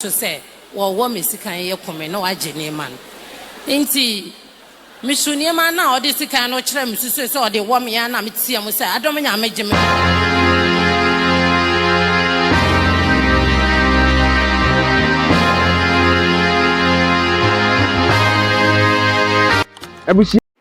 So sɛ wɔwɔ me sikan yɛ kome na wagye nneɛma no. Nti mesu nneɛma no a ɔde sikan no kyerɛ me susu sɛ ɔde wɔ me a, na metia mu sɛ, "Adom Nyame, gye me."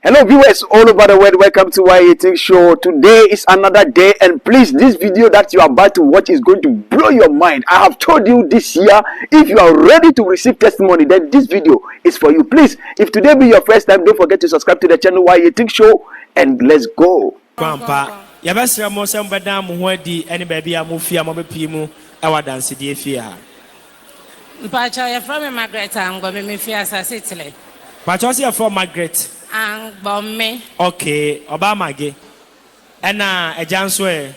Hello viewers all over the world, welcome to YA Show. Today is another day, and please, this video that you are about to watch is going to blow your mind. I have told you this year, if you are ready to receive testimony, then this video is for you. Please, if today be your first time, don't forget to subscribe to the channel YA Show, and let's go. Kwampa yɛbɛsrɛ mo sɛ mobɛdan mo ho adi ne baabi a mofie a mobɛpie mu ɛwɔ adansedie fie ha. Mpakyɛw, yɛfrɛ me Margaret Angbɔme, mefi Asase Tele. Pakyɛw, sɛ yɛfrɛ Margaret Angbɔme. Ok, ɔbaa mage, ɛna agya nso ɛ?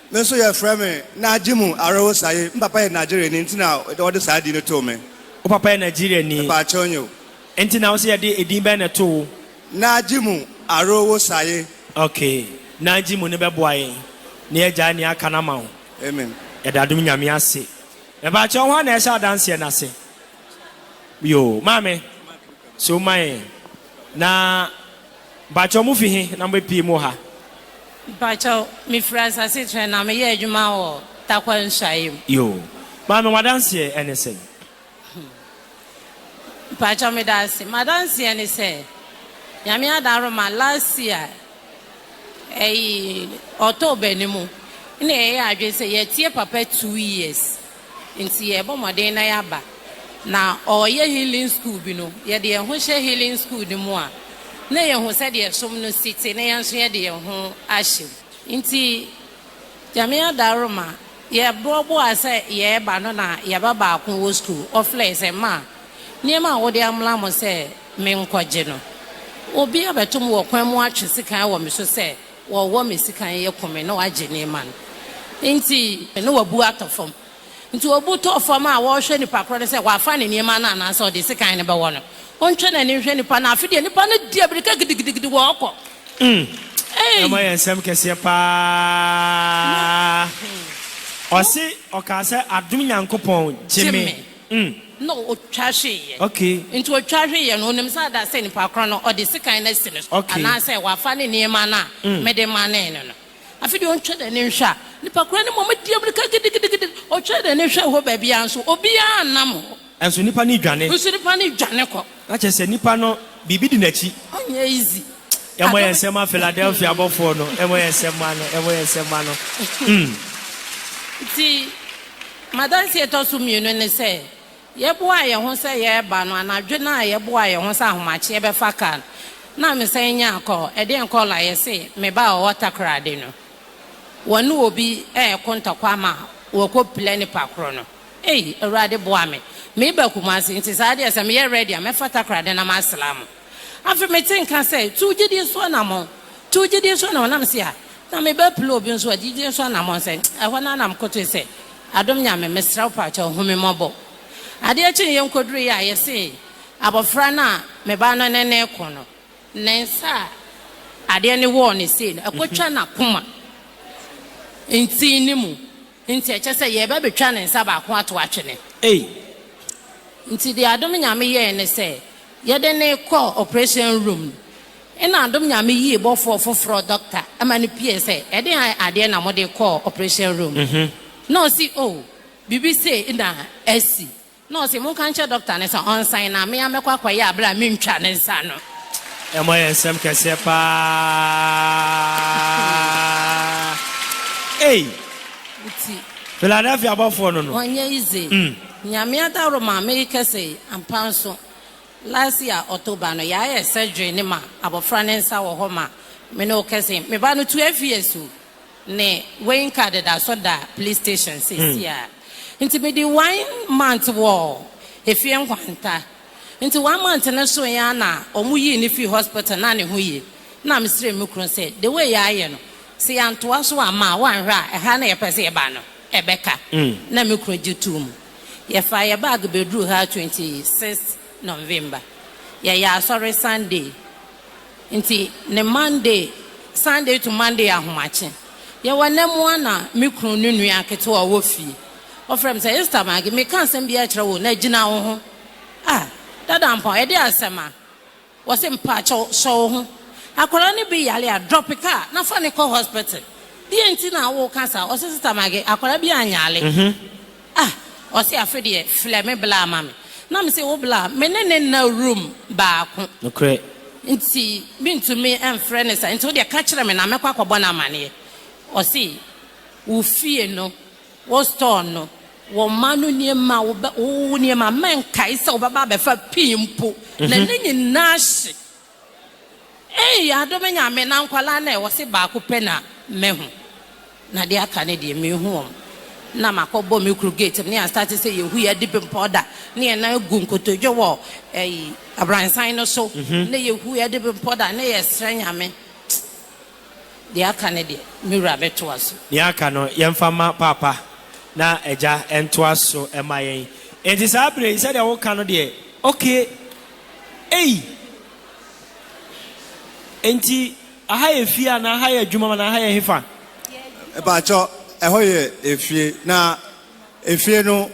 Me nso yɛfrɛ me Nagyimu Arewo Saye. M papa yɛ Nigeria ni, nti na wɔde saa di no too me. Wo papa yɛ Nigeria ni? Paakyɛw nye o. Nti na wo sɛ yɛde edin bɛn na ɛto wo? Nagyimu Arewo Saye. Ok, Nagyimu ne bɛboa yɛn ne yɛgyaa ne aka no ama wo. Amen. Yɛde adom Nyame ase. Ɛbaakyɛw, ho a na ɛhyɛ adanseɛ no ase yo, maame so ma yɛn na baakyɛw mo fi he na mobɛpie mu ha? Mpakyɛw, mefiri Asase Tene na meyɛ adwuma wɔ Takwa Nsuaeɛ mu. Yo, maame, wadanseɛ ɛne sɛn? Mpakyɛw, meda ase. Madanseɛ ne sɛ Nyame adaroma, last year ɛyi October ne mu na yɛyɛ adwene sɛ yɛtie papa 2 years, nti yɛbɔ mmɔden na yɛaba na ɔyɛ healing school bi no, yɛde yɛn ho hyɛ healing school no mu a, na yɛn ho sɛdeɛ som no si te, na yɛn nso yɛde yɛn ho ahyɛ mu. Nti Nyame adaroma, yɛboaboa sɛ yɛreba no na yɛba baako wɔ school, ɔfrɛ sɛ, "Ma nneɛma a wode amla mo sɛ menkɔgye no, obi abɛto mu wɔ kwan mu atwe sikan wɔ me so sɛ wɔwɔ me sikan yɛ kome na wagye nneɛma no." Nti ne wabu atɔ fam. Nti wabu tɔ fam a, wɔrehwɛ nipa korɔ no sɛ wafa ne nneɛma no anaasɛ ɔde sikan no bɛwɔ no. Ɔntwɛ n'ani hwɛ nipa no, afe deɛ nipa no di abirika gidigidigidi wɔ ɔkɔ. Ei! Ɛma yɛ nsɛm kɛseɛ paa. Ɔse ɔkaa sɛ, "Adom Nyankopɔn, gye me." Na ɔtwa hweeɛ. Nti ɔtwa hweeɛ no, onim sɛ ada sɛ nipa korɔ no ɔde sikan no asi no so anaasɛ wafa ne nneɛma no a mede ma ne no. Afei deɛ ɔntwa n'ani nhwɛ a, nipa korɔ no mmom di abirika gidigidigidi. Ɔtwa n'ani hwɛ hɔ baabiara nso, obiara nnam hɔ. Ɛnso nipa no dwane. Nso nipa no dwane kɔ. Na kyerɛ sɛ nipa no biribi di n'akyi. Ɔnyɛ easy. Ɛmɔ yɛ nsɛm a Philadelphia abɔfoɔ no, ɛmɔ yɛ nsɛm ma no, ɛmɔ yɛ nsɛm ma no. Nti madansi ɛtɔ so mmienu ne sɛ yɛboa yɛn ho sɛ yɛreba no, anadwo no a yɛboa yɛn ho sɛ ahomakye yɛbɛfa kaa no, na mesɛn nya akɔ ɛdeɛn kɔɔla, yɛse me ba a ɔwɔ Takorade no, wɔne obi ɛɛko ntɔkwa ama wɔkɔ pila nipa korɔ no. Ei, Awurade boa me, meba Kumase, nti saa deɛ sɛ meyɛ ready a, mɛfa Takorade na masra mo. Afei mete nka sɛ tu gyidie so anammɔn, tu gyidie so anammɔn, nam se a na meba pila obi nso a gyidie so anammɔn sɛ ɛhɔ no anam koto sɛ, "Adom Nyame, mesrɛ wo, paakyɛw, hu me mmɔbɔ." Adeɛ kye yɛn nkɔduru yi a, yɛse abɔfra no a meba no ne ne ko no, ne nsa a adeɛ ne wɔɔ ne sei no ɛkɔtwa n'akoma nti ne mu, nti ɛkyɛ sɛ yɛbɛ bɛtwa ne nsa baako ato atwene. Ei! Nti deɛ Adom Nyame yɛɛ ne sɛ yɛde ne kɔ operation room no, ɛna Adom Nyame yie bɔfoɔ foforɔ, doctor ɛma no pie sɛ ɛde adeɛ na mode kɔɔ operation room, na ɔsi o biribi sei na asi, na ɔsi monka nkyɛ doctor ne sɛ ɔnsan na mea mɛkɔ akɔyɛ abere a mentwa ne nsa no. Ɛmɔ yɛ nsɛm kɛseɛ paa. Ei! Nti Philadelphia abɔfoɔ no. Ɔnyɛ easy. Nyame adaro maame yi kɛse ampa nso. Last year October no, yɛayɛ surgery ne ma abɔfra ne nsa wɔ hɔ ma me ne wo kɛse. Me ba no 12 years o, ne weighing card da so da police station seesi a. Nti mede one month wɔ efie Nkwanta. Nti one month no so ya na ɔmo yii ne fii hospital na ne ho yie. Na mesrɛ me kunu sɛ the way yɛayɛ no, sɛ yɛantoa so ama a woanhwɛ a, ɛha na yɛpɛ sɛ yɛba no ɛbɛka. Na me kunu gye too mu. Yɛfa yɛ bag bɛduru ha 26 November. Yɛyɛ asɔre Sunday. Nti ne Monday, Sunday to Monday ahomakye. Yɛwɔ nam a na me kunu ne nua ketewa a ɔwɔ fie. Ɔfrɛ me sɛ, Esther Maggie, meka asɛm bi akyerɛ wo na gyina wo ho. Ah, Dada Ampɔn, ɛdeɛ asɛm a? Wɔse mpakyɛw sɔ wo ho. Akwadaa no bi yare a, drop car na fa no kɔ hospital. Deɛ nti na woka saa? Ɔse Sister Maggie, akwadaa bi anyare. Ah, ɔse afe deɛ frɛ me bla ma me. Na mese wo bla, me ne no nna room baako. Nokorɛ. Nti mentumi mfrɛ no saa. Nti wo deɛ ka kyerɛ me na mɛkɔ akɔbɔ no amaneɛ. Ɔse wo fie no Wo store no, wo mma no nneɛma, wo bɛ, wo nneɛma, mɛnkae sɛ wobɛba abɛfa pii mpo, na ne nyinaa hye. Ei, adom Nyame, na nkwadaa no ɛ, wɔse baako pɛ na mahu, na deɛ aka no deɛ menhu wɔn. Na makɔbɔ me kuru gate mu, ne yɛastarte sɛ yɛhu yɛde bempɔ da, ne yɛn nan gu nkotodwe wɔ ɛyi, abransan no so, ne yɛhu yɛde bempɔ da, ne yɛsrɛ Nyame. Deɛ aka no deɛ, me wura bɛtoa so. Nea aka no, yɛmfa mma Paapa na Agya ntoa so mma yɛn. Enti saa berɛ yi, sɛdeɛ woka no deɛ, okay, ei! Enti aha yɛ fie anaa aha yɛ adwuma mu anaa aha yɛ hefa? Mpakyɛ, ɛhɔ yɛ efie. Na efie no,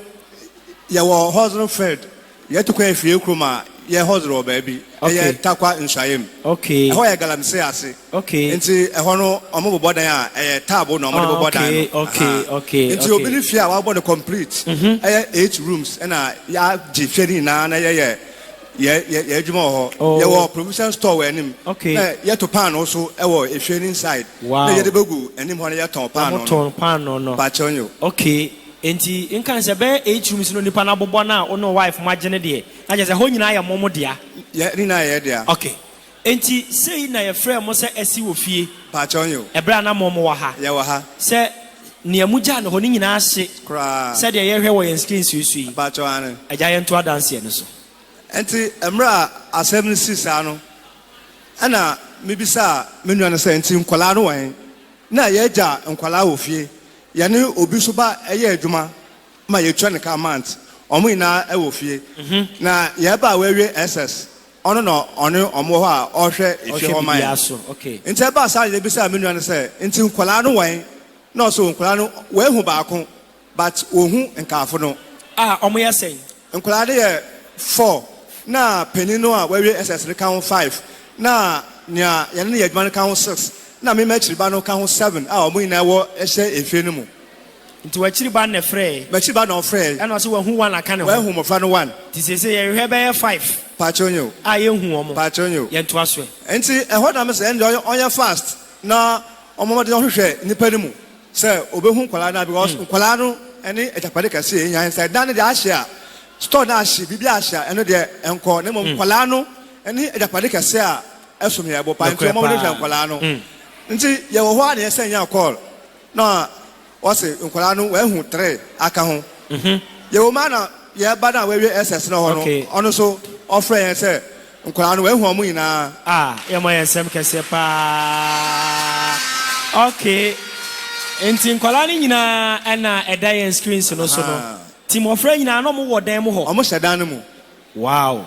yɛwɔ hustle field. Yɛtu kwan firi yɛn kurom a, yɛ hustle wɔ baabi. Ɛyɛ Tarkwa nsuaeɛ mu. Ɛhɔ yɛ galamsey ase. Nti ɛhɔ no, wɔbobɔ dan a, ɛyɛ taabo na wɔde bobɔ dan no. Ahaa. Nti obi ne fie a wabɔ no complete, ɛyɛ eight rooms ɛna yɛagye fie no nyinaa na yɛyɛ yɛ yɛ yɛn adwuma wɔ hɔ. Yɛwɔ provision store wɔ anim. Na yɛto paanoo nso wɔ efie no inside. Na yɛde bɛgu anim hɔ na yɛtɔn paanoo no. Mpakyɛw nyo. Enti nka sɛ ɛbɛyɛ eight rooms no nipa no abobɔ no a wo ne wo wife mo agye no deɛ, na kyerɛ sɛ ɛhɔ nyinaa yɛ mo mo dea. Yɛ, ne nyinaa yɛ yɛ dea. Ok. Enti sei na yɛfrɛɛ mo sɛ asi wɔ fie. Mpakyɛw nyo. Ɛberɛ a na mo mo wɔ ha. Yɛwɔ ha. Sɛ nea mo gyaa no hɔ no nyinaa ahye. Koraa. Sɛdeɛ yɛhwɛ wɔ yɛn screens yi so yi. Mpakyɛw aane. Agya yɛnto adanseɛ no so. Enti mmerɛ a asɛm no sii saa no, ɛna mebisaa me nua no sɛ, Enti nkwadaa no wɔ he? Na yɛagya nkwadaa wɔ fie. Yɛne obi nso ba yɛ adwuma ma yɛtua no ka month. Wɔn nyinaa wɔ fie. Na yɛn ba a wawie SS, ɔno na ɔne wɔn wɔ hɔ a ɔhwɛ efie Ɔhwɛ hɔ ma yɛn. biribiara so, okay. Nti ɛbaa saa na yɛbisaa me nua no sɛ, nti nkwadaa no wɔ he? Na ɔse nkwadaa no, wɔahu baako but wɔnhu nkaafo no. A, wɔyɛ sɛn? Nkwadaa no yɛ four, na panin no a wawie SS no ka ho five, na nea yɛne no yɛ adwuma no ka ho six, na me m'akyiri ba no ka ho seven a wɔn nyinaa wɔ hyɛ efie no mu. Nti w'akyiri ba no na ɛfrɛɛ? M'akyiri ba na ɔfrɛɛ. Ɛna ɔse wahu one aka ne ho. Wahu mmɔfra no one. Nti seesei yɛhwehwɛ bɛyɛ five. Pakyɛw nye o. A yɛnhu wɔn. Pakyɛw nye o. Yɛntoa so ɛ. Nti ɛhɔ na mese ɛnde ɔnyɛ fast na ɔmmɔ mmɔden ɔnhwehwɛ nnipa no mu. Sɛ obehu nkwadaa no a because nkwadaa no ne agyapade kɛse a ehia sɛ dan no deɛ ahye a store no ahye biribi ahye a ɛno deɛ ɛnkɔ na mmom nkwadaa no ne agyapade kɛse a ɛsom yɛn bo paa nti Nokorɛ wɔn de hwɛ paa. nkwadaa no nti yɛwɔ hɔ a na yɛsɛn nya call na wɔse nkwadaa no wɔahu three aka ho yɛwɔ mu a na yɛba no a wɔawie SS no hɔ no ɔno nso ɔfrɛ yɛn sɛ Nkwadaa no, wɔahu wɔn nyinaa. Ah, yɛmmɔ yɛn nsam kɛseɛ paa. Okay, nti nkwadaa no nyinaa ɛna ɛda yɛn screens no so no. Nti mmɔfra nyinaa na wɔn wɔ dan mu hɔ. Wɔn hyɛ dan no mu. Wow.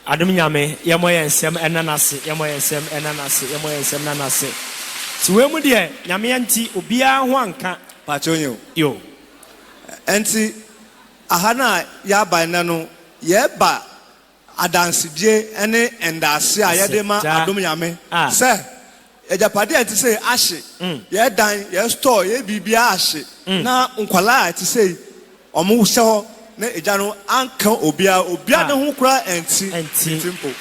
Adom Nyame, yɛmmɔ yɛn nsam ɛna n'ase, yɛmmɔ yɛn nsam ɛna n'ase, yɛmmɔ yɛn nsam na n'ase. Nti wei mu deɛ, Nyame nti, obiara ho anka. Pakyɛ onye o. Yo. Ɛnti, aha no a yɛaba nnɛ no, yɛba Adansedie ne ndaase a yɛde ma adom Nyame sɛ agyapade a ɛte sei ahye, yɛ dan, yɛ store, yɛ biribiara ahye na nkwadaa a ɛte sei wɔn hyɛ hɔ na egya no anka obiara, obiara ne ho koraa anti nti mpo.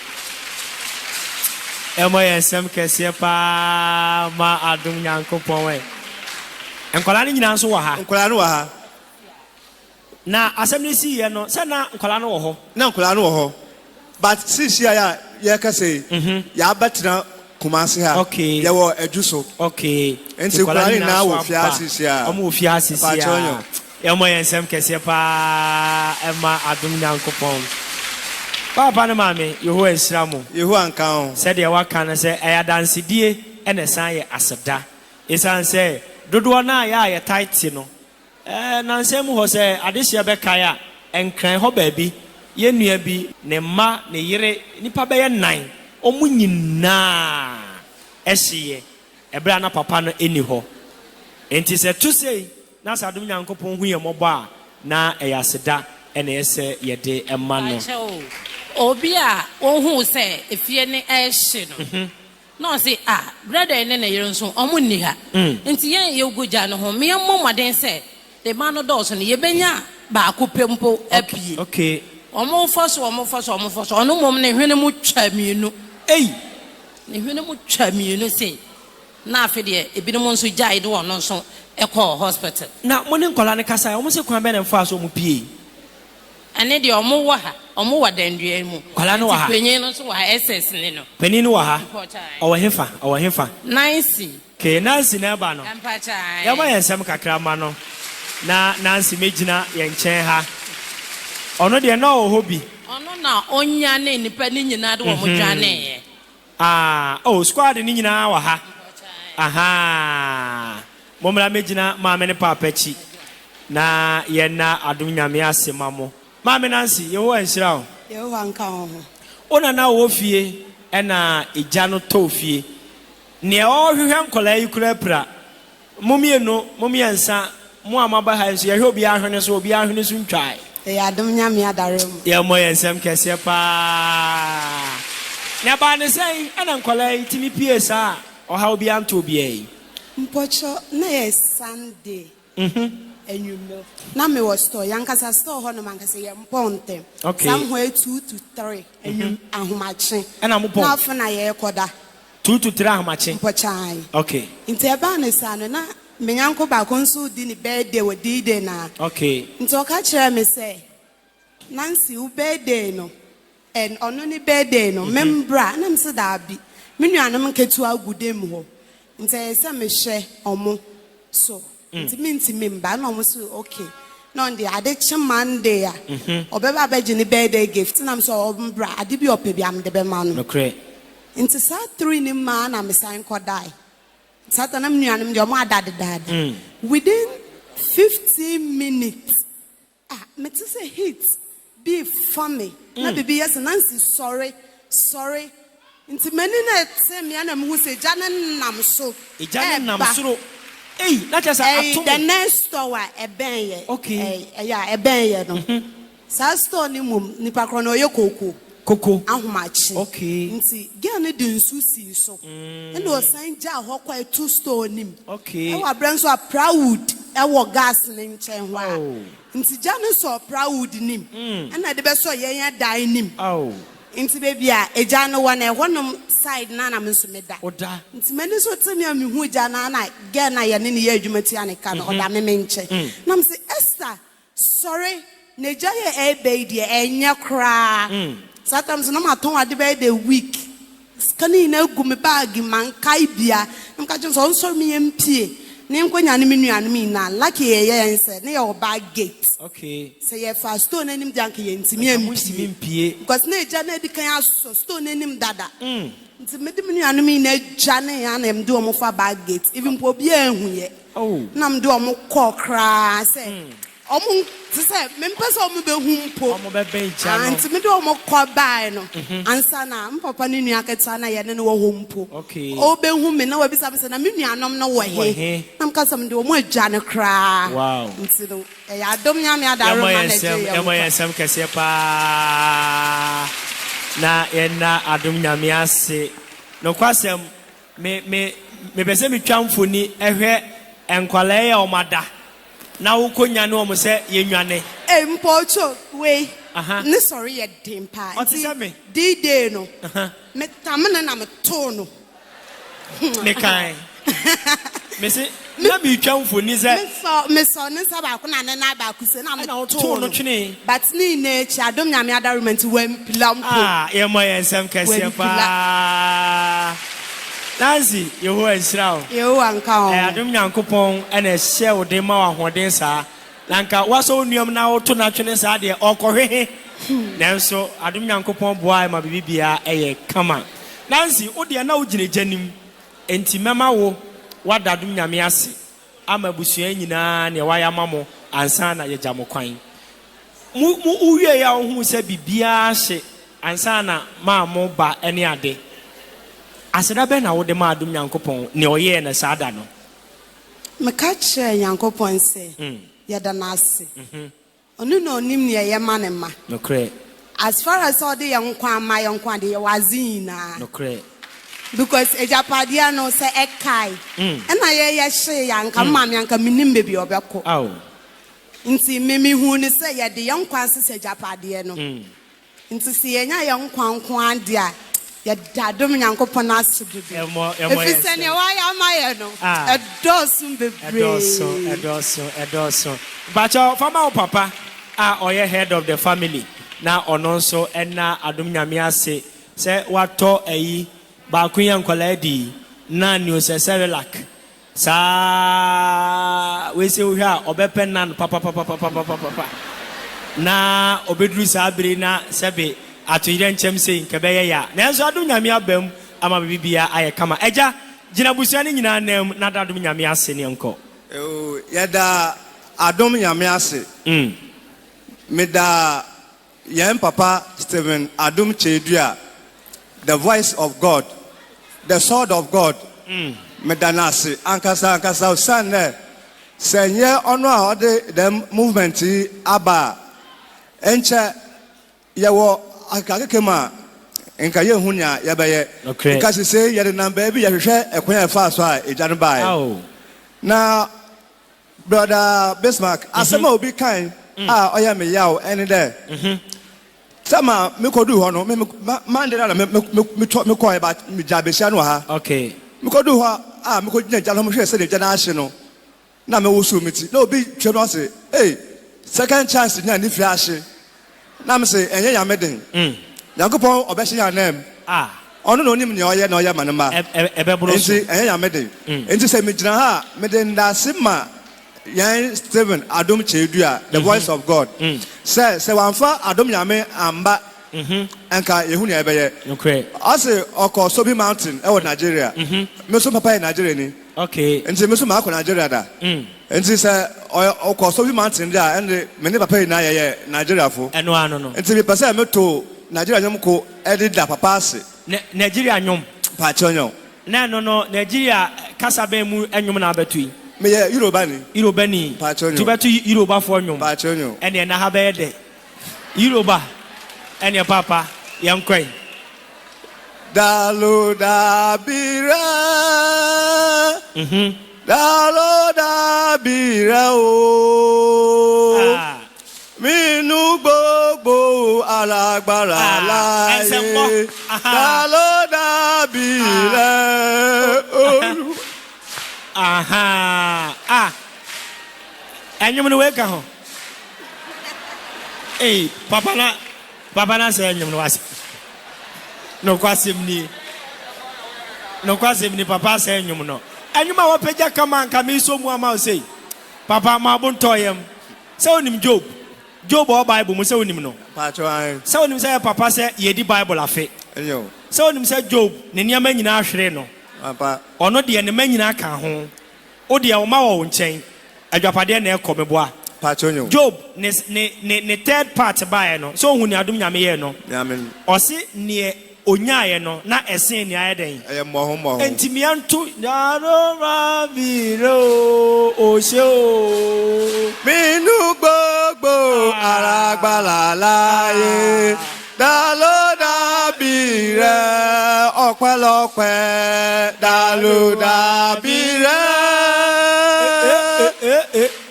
Ɛmɔ yɛn nsɛm kɛseɛ paa ma adom Nyankopɔn ɛ. Nkwadaa no nyinaa nso wɔ ha. Nkwadaa no wɔ ha. Na asɛm no siiɛ no, sɛ na nkwadaa no wɔ hɔ. Na nkwadaa no wɔ hɔ but seesei a yɛrekasa yi, yɛabɛtena Kumasi ha, yɛwɔ Adu so. Okay. Nti nkwadaa no nyinaa wɔ fie ha seesei a. Wɔn wɔ fie ha seesei a. Yɛmmɔ yɛn nsam kɛseɛ paa mma adom Nyankopɔn. Paapa ne maame, Yehowa nhyira mo. Yehowa nka ho. Sɛdeɛ waka no sɛ ɛyɛ adansedie ɛna ɛsan yɛ aseda. Esiane sɛ dodoɔ no a yɛ a yɛtae te no, Nnansa mu hɔ, sɛ adehyeɛ bɛkae a, Nkran hɔ baabi, yɛn nua bi, ne mma, ne yere, nnipa bɛyɛ nnan, wɔn nyinaa hyeeɛ ɛberɛ a na papa no nni hɔ. Enti sɛ ɛto sei. Na sɛ adom Nyankopɔn hu yɛn mmɔbɔ a, na ɛyɛ aseda na ɛyɛ sɛ yɛde ma no. Pakyɛ o, obi a ohuu sɛ efie no ɛrehye no, na ɔse ah, brɛda yi ne ne yere nso ɔmo nni ha, nti yɛn yɛgu gya no ho, me yɛmmɔ mmɔden sɛ ne mma no dɔɔso no yɛbɛnya baako pɛ mpo apue. Okay. Ɔmo fɔ so, ɔmo fɔ so, ɔmo fɔ so, ɔno mmom ne hwene mu twa mmienu. Ei! Ne hwene mu twa mmienu sei. Na afe deɛ ebinom nso gyae de ɔno nso kɔɔ hospital. Na mo ne nkwadaa no kasaeɛ, wɔn se kwan bɛn na mofaa so wɔn piee? Ɛne deɛ wɔn wɔ ha, wɔn wɔ Dandua yi mu. Nkwadaa no wɔ ha? Nti panyin no nso wɔ ha, SS ne no. Panin no wɔ ha? Mpɔkyɛw. Ɔwɔ hefa? Ɔwɔ hefa? Nancy. Okay, Nancy na ɛba no. Mpakyɛw. Yɛmma yɛn nsɛm kakra mma no na Nancy mɛgyina yɛn nkyɛn ha. Ɔno deɛ na ɔwɔ hɔ bi. Ɔno na ɔnyanee nnipa no nyinaa de wɔn dwaneeɛ. Ah oh squad no nyinaa wɔ ha ahaa Mommra mmɛgyina maame ne paapa akyi na yɛnna adom Nyame ase ma mo. Maame Nancy, Yehowa nhyira wo. Yehowa nka wo ho. Wo na na wowɔ fie ɛna egya no tɔɔ fie. Nea ɔrehwehwɛ nkwadaa yi koraa apira. Mo mmienu, mo mmiɛnsa, mo a moaba ha yi nso, yɛhwɛ obiara hwene so, obiara hwene so ntwae. Ɛyɛ adom Nyame adaworoma. Yɛmmɔ yɛn nsam kɛseɛ paa. Na ɛbaa ne sɛn ɛna nkwadaa yi tumi pue saa a ɔhaw biara ntoo obiara yi? Mpɔkyɛ na ɛyɛ Sunday anwummerɛ na me wɔ store yɛn ankasa store hɔ nom ankasa yɛn mpɔn ntɛm some where 2 to 3 anwum ahomakye Ɛna mo pɔn? Na afei na yɛrekɔ da. 2 to 3 ahomakye. Mpɔkyɛ ae. Nti ɛbaa ne saa no na me nyanko baako nso di ne birthday wɔ D-Day na nti ɔka kyerɛɛ me sɛ, "Nancy, wo birthday no ɛn ɔno ne birthday no membra." Na mesɛ daabi, me nuanom nketewa gu dam hɔ nti ɛyɛ sɛ mehwɛ ɔmo so nti mentimi mba. Na ɔmo so okay, na ɔno deɛ ade kye Monday a ɔbɛba abɛgye ne birthday gift. Na mesɛ ɔmbra, ade bi a ɔpɛ bi a mede bɛma no. Nti saa 3 ne mmaa na mesan kɔdae. Saa ta na me nuanom deɛ ɔmo ada dedaada. Within 15 minutes ah, mete sɛ heat bi fa me na biribi yɛ sɛ, "Nancy, sɔre, sɔre." Nti m'ani na ɛte mmea na mehu sɛ gya ne nam so. Egya ne nam ɛɛba. Soro. Ei, na kyerɛ sɛ Ɛyi ato the mo. next store a ɛbɛn yɛ. Ɛyɛ a ɛbɛn yɛ no, saa store no mu nipa korɔ no ɔyɛ kooko. Koko. Ahomakye. Nti girl no de nsu sii so ɛna ɔsan gyaa hɔ kɔ ɛto store nim. Ɛwɔ abrɛ nso a plywood ɛwɔ gas ne nkyɛn hɔ a. Nti gya no sɔ plywood nim ɛna ɛde bɛsɔ yɛn ɛdan nim. Nti baabi a egya no wɔ no, ɛhɔnom side na na me nso meda. Ɔda. Nti m'ani so te me a mehu gya no a, na girl na yɛne ne yɛ adwuma tua ne ka no ɔda me me nkyɛn na me sɛ, "Esther, sɔre na egya yɛ ɛɛbɛ yi deɛ ɛnyɛ koraa." Saa time so na matɔn ade bɛyɛ the week sika no nyinaa gu me baage ma nkae bia na meka kyerɛ no sɛ ɔnsɔre me yɛ mpie ne nkɔnya ne me nuanom nyinaa. Lucky yɛyɛ yɛn sɛ ne yɛwɔ back gate. Sɛ yɛfa store no anim deɛ anka yɛntumi Nka montumi ampie mpie. because na egya no adi kan asɔ store no anim dada. Nti mede me nuanom nyinaa dwa ne ya na mede wɔn fa back gate, even mpo obiara ehu yɛ. Na mede wɔn kɔɔ koraa sɛ ɔmo te sɛ mempɛ sɛ ɔmo bɛhu mpo. Ɔmo bɛbɛn gya Ah, no. nti mede wɔn kɔ bae no ansa na m papa ne nua ketewa na yɛne no wɔ hɔ mpo ɔbɛhu me na wabisa me sɛ na me nuanom no wɔ Wɔ he? he? Na mka sɛ mede wɔn agya no koraa. Nti no ɛyɛ adom Nyame Yɛmmɔ adaroma yɛn na nsɛm ɛgye yɛn yɛmmɔ yɛn nkwa. nsɛm kɛseɛ paa na yɛnna adom Nyame ase. Nokwasɛm, me me mepɛ sɛ metwa mfoni ɛhwɛ nkwalaa yi a wɔn ada na wokɔ nyane wɔn sɛ yɛnwane. Ee, mpɔtɔ wei ne sɔre yɛ den paa. Ɔte sɛ me. D-Day no metame no na metoo no. Mekan mese na metwa mfoni sɛ mesɔ mesɔ ne nsa baako na ne nan baako se na Ɛna metoo wotoo no no twenee. But ne nyinaa akyi, adom Nyame adaroma nti wampila mpo. Ah, yɛmmɔ yɛn nsɛm kɛseɛ Wampila. paa. Nancy, Yehowa nhyira wo. Yehowa nka wo Ɛyɛ ho. adom Nyankopɔn ɛna ɛhyɛ wo den ma wo ahoɔden saa na nka woasɔ wo nnuam na woto n'atwene saa deɛ ɔkɔhwehe, nanso adom Nyankopɔn boa ma biribiara ɛyɛ kama. Nancy, wo deɛ na wogyina gya nim enti mɛma wo woada adom Nyame ase ama abusua nyinaa nea wayɛ ama mo ansa na yɛgya mo kwan. Mo mo wowie a wohuu sɛ biribiara hye ansa na maa mo ba ne ade. Aseda bɛn na wode ma adom Nyankopɔn nea ɔyɛɛ no saa da no? Meka kyerɛɛ Nyankopɔn sɛ, Yɛda no ase. Ɔno na ɔnim nea ɛyɛ ma ne mma. Nokorɛ. As far as sɛ ɔde yɛn nkwa ama yɛn nko a deɛ, yɛwɔ adze nyinaa. Nokorɛ. Because agyapadeɛ no, sɛ ɛkae, ɛna yɛ yɛhyee a, anka me maame anka mennim baabi a ɔbɛkɔ. Ao. Nti me mehuu no sɛ yɛde yɛn nkwa nsesa agyapadeɛ no. Nti sɛ yɛnya yɛn nkwa nko ara deɛ a, yɛda adom Nyankopɔn ase dodo. Ɛfiri sɛ nea wayɛ ama yɛn no, ɛdɔɔso bebree. Ɛdɔɔso, ɛdɔɔso, ɛdɔɔso. Mpakyɛw, fa ma wo papa a ɔyɛ head of the family na ɔno nso nna adom Nyame ase sɛ watɔ ayi baako yi a nkwadaa di yi, nan o sɛ Cerelac. Saa wei sɛ wohwɛ a ɔbɛpɛ nan papapapapapapa na ɔbɛduru saa bere yi na sɛbe atoyerɛnkyɛm sei nka ɛbɛyɛ ya nanso adom Nyame aba mu ama biribiara ayɛ kama. Agya, gyina abusua no nyinaa nan mu na da adom Nyame ase ne yɛnkɔ. Oh, yɛda adom Nyame ase. Meda Yɛn papa Stephen Adom Kyei-Duah, the voice of God, the sword of God, meda no ase ankasa ankasa osiandɛ sɛ nnyɛ ɔno a ɔde dɛm movement yi aba a, nkyɛ yɛwɔ akekakeka mu a nka yennhu nea yɛbɛyɛ. Nka sesei yɛdenam beebi yɛhwehwɛ kwan a yɛfaa so a egya no bae. Na Brɔda Bismarck, asɛm a obi kae a ɔyɛ me yaw ne dɛ, sɛ ma mekoduu hɔ no, me Monday no na mekɔe but megyaa besia no wɔ ha. Mekoduu hɔ a mekogyina gya no ho mehwɛɛ sɛdeɛ gya no ahye no, na mewosow me ti. Na obi twam na ɔse, Ei, second chance nya ne fie ahye. Na mese, Ɛnyɛ Nyame den. Nyankopɔn ɔbɛhyɛ yɛn ananmu. Ɔno na onim nea ɔyɛ na ɔyɛ ma ne mma. Enti ɛnyɛ Nyame den. Enti sɛ megyina ha a, mede ndaase ma yɛn Stephen Adom Kyei-Duah, the voice of God, sɛ sɛ wamfa Adom Nyame amba nka yehu nea yɛbɛyɛ. Ɔse ɔkɔ Sobi Mountain wɔ Nigeria. Me nso me papa yɛ Nigeriani. Enti me nso makɔ Nigeria da. Enti sɛ ɔkɔ Sobi Mountain de a, ɛnde me ne papa nyinaa yɛyɛ Nigeriafo. Enti mepɛ sɛ meto Nigeria nnwom ko de da papa ase. Nigeria nnwom? Mpakyɛw nyɛ o. Na ɛno no, Nigeria kasa bɛn mu nnwom na wobɛto yi? Meyɛ Yorubani. Yorubani. Mpakyɛw nyɛ o. Nti wobɛto Yorubafoɔ nnwom? Mpakyɛw nyɛ o. Ɛnneɛ na ha bɛyɛ dɛ. Yoruba, ɛnneɛ paapa, yɛnkɔ ɛ. Dalo dabirɛ, dalo dabirɛ o. Nínú gbogbo alágbára láyé, ta ló dàbí rẹ Olúwa? Aha, ah, ɛnwom no wei ka ho. Ei, papa na, papa na sɛ ɛnwom no wase. Nokwasɛm nie. Nokwasɛm ni, papa asɛ ɛnwom no. Ɛnwom a wapagya kama nka mesɔ mu ama wo sei. Papa, ma bo ntɔ yam. Sɛ wonim Job? Job a ɔwɔ Bible mu, sɛ wonim no? Mpakyɛw, ae. Sɛ wonim sɛ ɛyɛ papa sɛ yɛdi Bible afe? Nyew. Sɛ wonim sɛ Job, ne nneɛma nyinaa hweree no? Ampa. Ɔno deɛ, ne mma nyinaa ka ho. Wo deɛ, wo mma wɔ wo nkyɛn. Adwapadeɛ na ɛkɔ, meboa? Mpakyɛw, nyew. Job, ne, ne, ne, ne third part baeɛ no, sɛ wohu nea adom Nyame yɛɛ no? Nyame. Ɔse neɛ Ɔnyaaeɛ no, na ɛsen nea ayɛ dɛn? Ɛyɛ mmɔho mmɔho. Enti meanto Nyaromabire o, ose o. Nínú gbogbo alágbára láyé, ta ló dàbí rẹ? Ọpẹ́lọpẹ́, ta ló dàbí rẹ?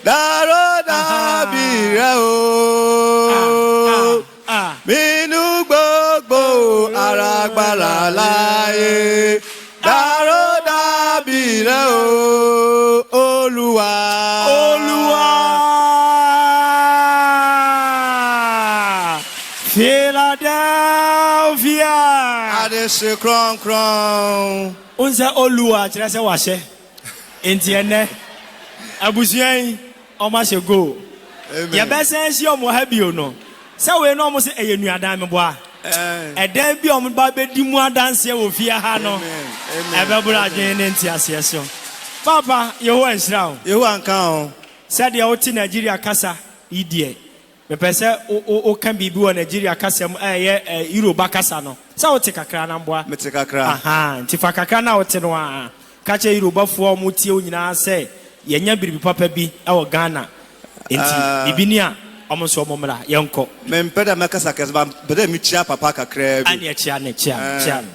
Ta ló dàbí rẹ o? Nínú gbogbo alágbára láyé, ta ló dàbí rẹ o, Olúwa? Olúwa. Philadelphia. Adehye kronkron. Wohu sɛ Olúwa kyerɛ sɛ wahyɛ. Enti ɛnnɛ, abusua yi, Wɔahyɛ goal. Yɛbɛsan ahyia wɔn wɔ ha bio no, sɛ wei na wɔse ɛyɛ nnuadan meboa. Ɛdan bi a wɔba abɛdi mu adanseɛ wɔ fie ha no, ɛbɛboro adwene ne nteaseɛ so. Paapa, Yehowa nhyira wo. Yehowa nka wo. Sɛdeɛ wote Nigeria kasa yi deɛ, mepɛ sɛ woka biribi wɔ Nigeria kasa mu a ɛyɛ Yoruba kasa no. Sɛ wote kakra anaa mboa? Mete kakra. Ahaa, nti fa kakra no a wote no ara ka kyerɛ Yorubafoɔ a wɔtie wo nyinaa sɛ. Yɛanya biribi papa bi wɔ Ghana nti biribi ni a wɔn nso wɔn mmra yɛnkɔ. Mempɛ dɛ mɛkasa kɛse but mepɛ dɛ mikyia papa kakraa bi. Aneɛ kyia no kyia no kyia no.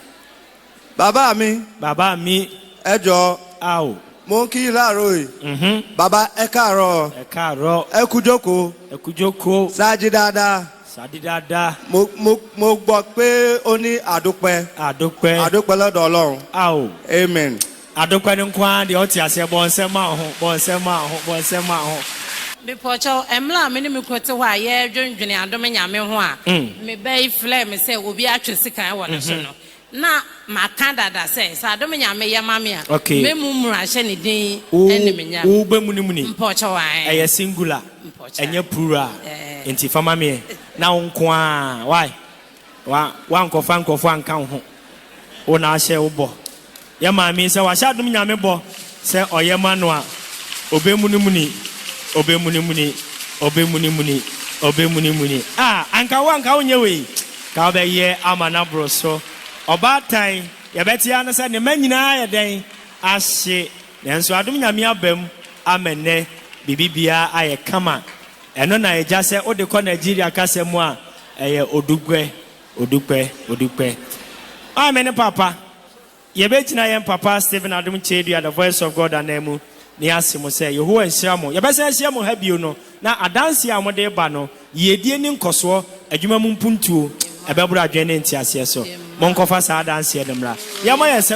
Baba mi. Baba mi. Ẹ jọ̀ọ́. Ao. Mo ń kí yín láàárọ̀ yìí. Baba ẹ káàárọ̀. Ẹ káàárọ̀. Ẹ kú jókòó. Ẹ kú jókòó. Sáájí dáadáa. Sáájí dáadáa. Mo mo mo gbọ́ pé ó ní àdúpẹ́. Àdúpẹ́. Àdúpẹ́ lọ́dọ̀ Ọlọ́run. Ao. Amen. Adokwa no nko ara deɛ ɔte aseɛ bɔ nsɛm ma wo ho bɔ nsɛm ma wo ho bɔ nsɛm ma wo ho. Mepɔkyɛw, mmerɛ a me ne me kunu te hɔ a yɛredwendwene adom Nyame ho a, me ba yi frɛɛ me sɛ obi atwe sekan wɔ ne so no, na maka dada sɛ, sɛ adom Nyame yɛ ma me a, mɛmu munu ahyɛ ne din animuonyam. Wo bɛmunimuni. Mpɔkyɛw, ae. Ɛyɛ singular, Mpɔkyɛw. ɛnyɛ plural, nti fa ma meɛ na wo nko ara, why? Wa, woankɔfa nkurɔfoɔ anka wo ho. Wo na ahyɛ wo bɔ. Yɛ maame yi sɛ wahyɛ adom Nyame bɔ sɛ ɔyɛ ma no a, ɔbɛmunimuni, ɔbɛmunimuni, ɔbɛmunimuni, ɔbɛmunimuni. Ah, anka wo anka wonyɛ wei, nka wobɛyɛ ama no aboro so. Ɔbaatan, yɛbɛte ara ne sɛ ne mma nyinaa ayɛ dɛn? Ahye. Nanso adom Nyame aba mu ama nnɛ biribiara ayɛ kama. Ɛno na agya sɛ wode kɔ Nigeria kasa mu a, ɛyɛ Odugbe. Odukpɛ, Odukpɛ. Maame ne Papa, yɛbɛgyina yɛn Papa Stephen Adom Kyei-Duah, The Voice of God ananmu na yɛase mo sɛ Yehowa nhyira mo. Yɛbɛsan ahyia mo ha bio no, na adanseɛ a mode reba no, yiedie ne nkɔsoɔ, adwuma mu mpuntuo, ɛbɛboro adwene ne nteaseɛ so. Monkɔfa saa adanseɛ no mmra. Yɛmmɔ yɛn nsam.